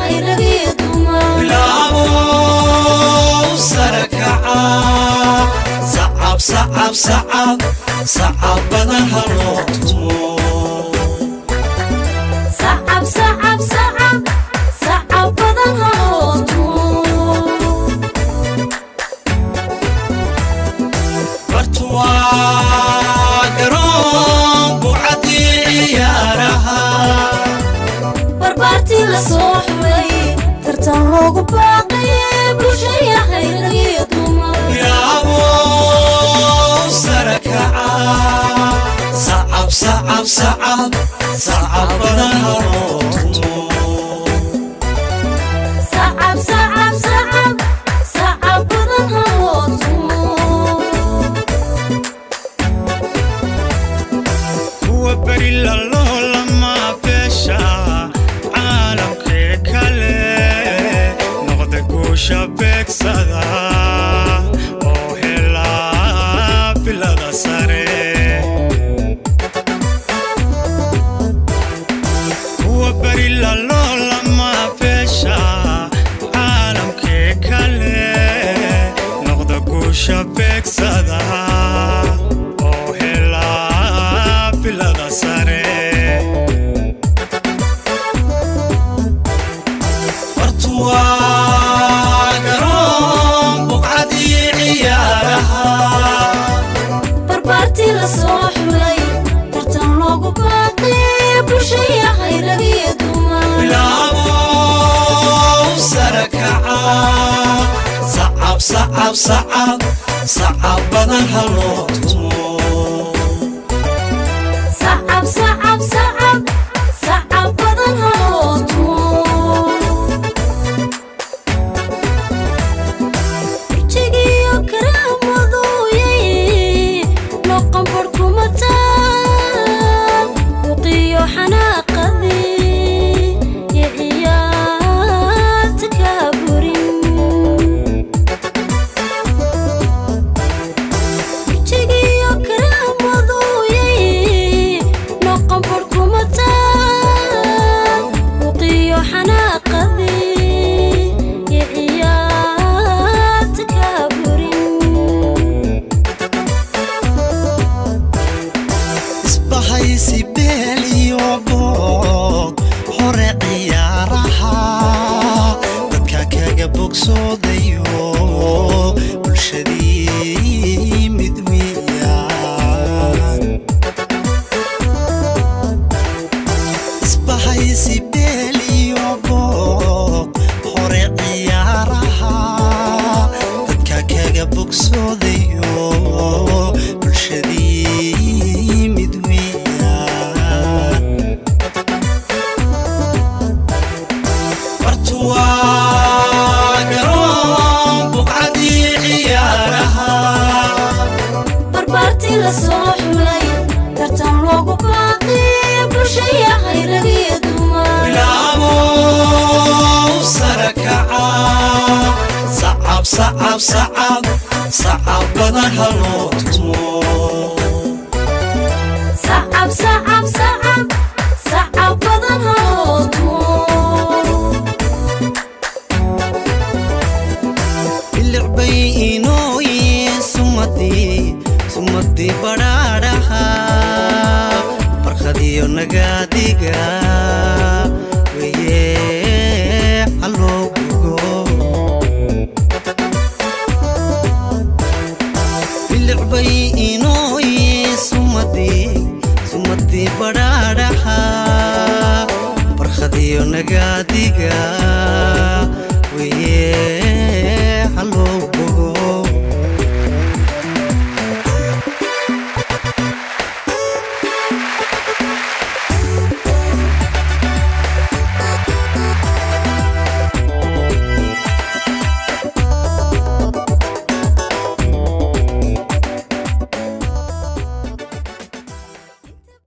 Bulshayahay rag iyo dumar. Bilaabow sare kaca, sacab, sacab, sacab, sacab badan ha loo tumo. Sacab, sacab, sacab, sacab badan ha loo tumo. Bartuwaa garoon bucadii ciyaaraha. Barbaartii la soo xulay, tartan loogu baaqay, bulshayahay rag iyo dumar. Bilaabow sare kaca, sacab, sacab, sacab, sacab badan ha loo tumo. Sacab, sacab, sacab, sacab badan ha loo tumo. Kuwa beri laloolama beesha caalamkee kale noqda, guusha beegsada oo helaa bilada sare. Kuwa beri laloolama beesha caalamkee kale noqda, guusha beegsada oo helaa bilada sare. Bartuwaa garoon buqcadii ciyaaraha. Barbaartii la soo xulay, tartan loogu baaqay, bulshayahay rag iyo dumar. Bilaabow sare kaca, sacab, sacab, sacab, sacab badan ha loo tumo. Sacab, sacab, sacab, sacab badan ha loo tumo. Wejigiyo karaamadooyay noqon barhkuma taal, buqiyo xanaaqadii iyo ciyaarta kaa burin. Wejigiyo karaamadooyay noqon barhkuma taal, buqiyo xanaaqadii iyo ciyaarta kaa burin. Isbahaysi beel iyo boog hore ciyaaraha dadka kaga bogsoodayo, bulshadii mid weeyaan. Isbahaysi beel iyo boog hore ciyaaraha dadka kaga bogsoodayo, bulshadii mid weeyaan. Bartuwaa garoon buqcadii ciyaaraha. Barbaartii la soo xulay, tartan loogu baaqay, bulshayahay rag iyo dumar. Bilaabow sare kaca, sacab, sacab, sacab, sacab badan ha loo tumo. Sacab, sacab, sacab, sacab badan ha loo tumo. Bilicbay inooye sumadii, sumadii badhaadhaha, barkhadiyo nagaadiga weye haloo bogo. Bilicbay inooye sumadii, sumadii badhaadhaha, barkhadiyo nagaadiga.